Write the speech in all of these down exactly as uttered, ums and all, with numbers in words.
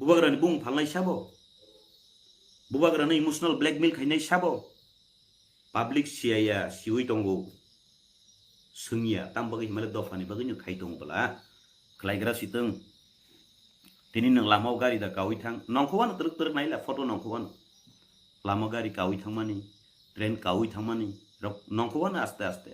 Bubagrani bung phalnai sabo? Bubagrani emotional blackmail khainai sabo? Public siyaya, siwi tongo. Swngya, tam bagwi himale dophani bagwi no khai tongo bwla. Khlaigra sitwng. Tini nwng lama o gari da kawi thang. Nongkhowano twrwk twrwk naila photo nongkhowano. Lama gari kawi thangmani, train kawi thangmani, rok nongkhowano aste aste.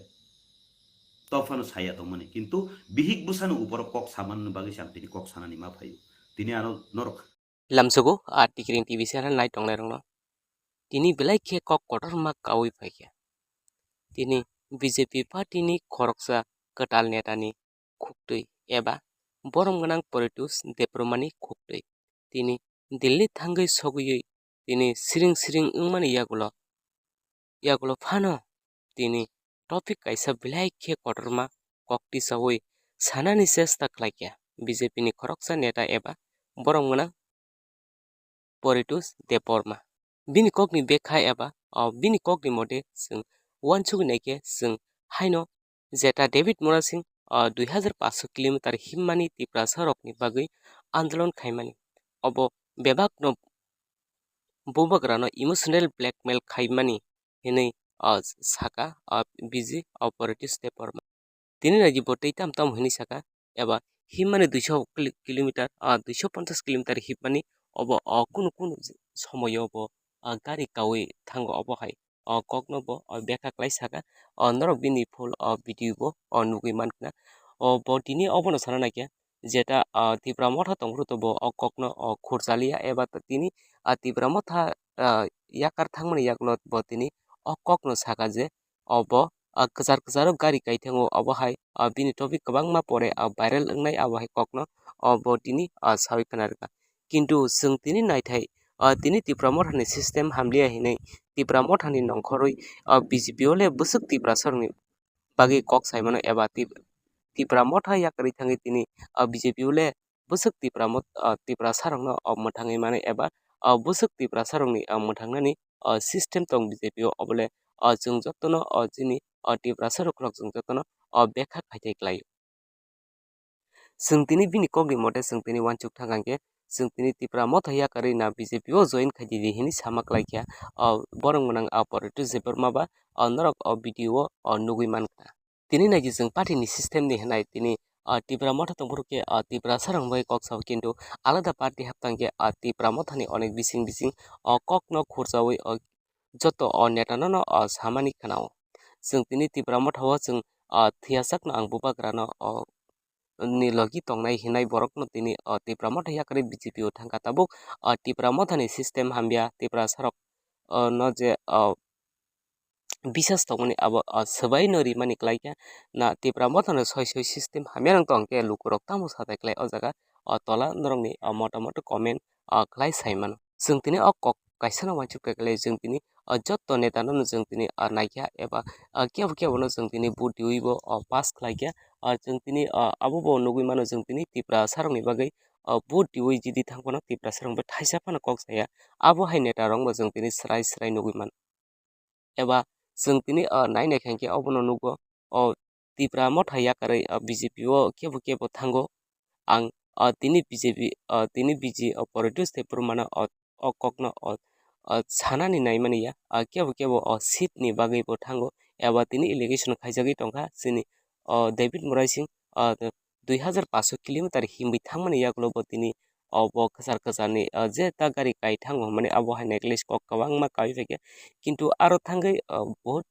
Tophano saya tongmani. Kintu bihik bwsano uporo kok samanani bagwi se ang tini kok sanani ma phaio. Tini ano norok Lamsogo a Tikring T V channel nai tongnai rokno. Tini belai khe kok kotorma kawi phaikha. Tini B J P party ni khoroksa kwtal neta ni khuktwi eba borom gwnang Poritus Debbarma ni khuktwi. Tini Delhi thangwi sogwi tini siring siring wngmani yagulo, yagulo phano tini topic kaisa belai khe kotorma kok tisawi sanani chesta khlaikha B J P ni khoroksa neta eba borom gwnang Poritus Debbarma. Bini kokni bekha eba, o, bini kokni mote chwng uansugwi naikhe chwng haino jeta David Murasing, o, dui hazar paanch sho kilometer himmani Tiprasa rokni bagwi andolon khaimani. Obo bebakno bubagrano emotional blackmail khaimani hinwi, o, saka, o, B J, o, Poritus Debbarma. Tini nai bo tei tam tam hinwi saka, eba himmani duisho kili-, kilometer, ah, duisho ponchash kilometer himmani obo, ah, kunu kunu somoyo bo, ah, gari kawi thango obo hai, ah, kokno bo, ah, bekha khlai saka, ah, norok bini full, ah, video bo, ah, nugwi mankha. Oh, bo tini obono sana naikhe, jeta, ah, Tipra Motha tongphuru to bo o kokno, oh, khurchaliya eba tini, ah, Tipra Motha, ah, yakar thangmani yagulo bo tini o kokno saka je, obo, ah, kwchar kwcharo gari kai thango, obo hai, ah, bini topic kwbangma pore, ah, viral wngnai, abo hai kokno, ah, bo tini, ah, sawi khna rwkha. Kintu chwng tini naithai, ah, tini Tipra Mothani system hamliya hinwi Tipra Mothani nongkhorwi, ah, B J P o le bwswk Tiprasarokni bagwi kok sai mano eba Tip-, Tipra Motha yakarwi thangwi tini, ah, B J P o le bwswk Tipra mot-, ah, Tiprasarokno, ah, mwthangwi mano eba, ah, bwswk Tiprasarokni, ah, mwthangnani, ah, system tong B J P o, obo le, ah, chwng jotono, ah, chini, ah, Tiprasa rok khorok chwng jotono, ah, bekha khaithai khlaio. Chwng tini bini kokni mote chwng tini uansuk thang khe, chwng tini Tipra Motha yakarwi na B J P o join khai di hinwi sama khlai kha, ah, borom gwnang, ah, Poritus Debbarma ba, ah, norok, ah, video o, ah, nugwi mankha. Tini naidi chwng party ni system ni hinai tini, ah, Tipra Motha tongphuru khe, ah, Tiprasarok bai kok sao, kintu alada party haptang khe, ah, Tipra Mothani onek bising bising, ah, kokno khurchawi, ah, joto o neta no, no, ah, samani khwnao. Chwng tini Tipra Motha o chwng, ah, thwiyasakno ang bubagrano, ah, ni logi tongnai hinai borokno tini, ah, Tipra Motha yakarwi B J P o thangkha tabuk, ah, Tipra Mothani system hamya Tiprasarok, ah, no je, ah, bisas tongmani abo, ah, swbaino rimani khlaikha. Na Tipra Mothano soi soi system hamya rwng tong khe lukurok tamo satai khlai o jaga, ah, tola norokni, ah, motamoto comment, ah, khlai sai mano. Chwng tini o kok kaisano uansuk khe khlai chwng tini, ah, jotto netano chwng tini, ah, naikha eba, ah, kebo kebono chwng tini vote riwi bo, ah, pass khlaikha. Ah, chwng tini, ah, abo bo nugwi mano chwng tini Tiprasarokni bagwi, ah, vote riwi jidi thang phano Tiprasarok bai thaisa phano kok saya. Abo hai netarokno chwng tini swrai swrai nugwi mano. Eba chwng tini, ah, nai nai khe obono nugo, o Tipra Motha yakarwi, ah, B J P o kebo kebo thango. Ang, ah, tini B J P, ah, tini B J, ah, Poritus Debbarmano, ah, o kokno, ah, ah, sanani naimani ya, ah, kebo kebo, ah, seat ni bagwi bo thango. Eba tini allegation khaijagwi tongkha chini, ah, David Murasing, ah, dui hazar paanch sho kilometer himwi thangmani yagulo bo tini obo kwchar kwcharni, ah, je ta gari kai thango hwnmani abo hai necklace kok kwbangma kaui phaikha. Kintu aro thangwi, ah, bahut,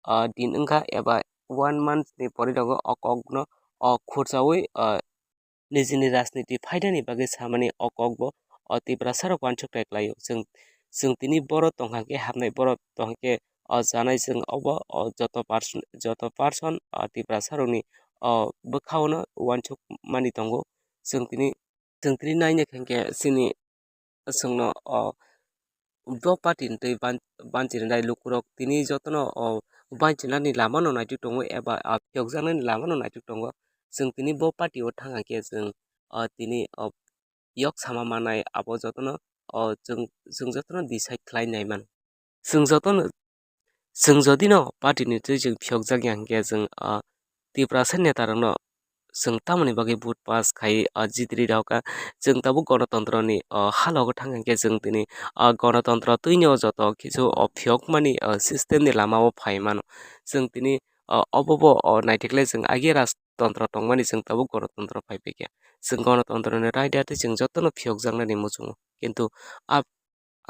ah, din wngkha eba one month ni porirogo o kokno, o khurchaui, ah, nijini rajniti phaidani bagwi samani o kokbo o Tiprasarok uansuk khlai khlaio. Chwng, chwng tini borok tongkha khe hapnai borok tongkha khe o chanai chwng obo o joto person, joto person o Tiprasarokni o bwkhaono uansuk mani tongo. Chwng tini, chwng tini naina khe chini chwngno o bo party ni twi ban-, banchini nai lukurok tini jotono o banchinani lamano naituk tongo eba a phiyokjaknani lamano naituk tongo. Chwng tini bo party o thang khe chwng o tini o yok sama manai abo jotono o chwng, chwng jotono decide khlai nai mano. Chwng jotono, chwng jodi no party ni twi chwng phiyokjak ya hwnkhe chwng, ah, Tiprasa neta rokno chwng tamoni bagwi vote pass khai, ah, jitri rok kha. Chwng tabuk gonotontro ni, ah, halogo thang khe chwng tini, ah, gonotontro twino joto kisu, ah, phiyokmani, ah, system ni lama o phai mano. Chwng tini, ah, obo bo, ah, naithokle chwng agi rajtontro tongmani chwng tabuk gonotontro phai phaikha. Chwng gonotontro ni raida tei chwng jotono phiyokjaknani muchungo. Kintu ah,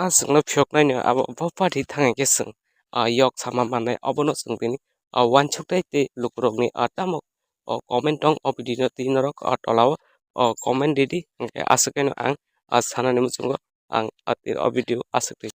ah, chwngno phiyoknaino abo bo party thang khe chwng, ah, yok sama mannai, obono chwng tini, ah, uansuk tei tei lukurokni, ah, tamo, oh, comment tong o video no twi norok, ah, tola o, oh, comment ridi, hwnkhe aswk khe no ang, ah, sanani muchungo ang, ah, tei o video aswk twi.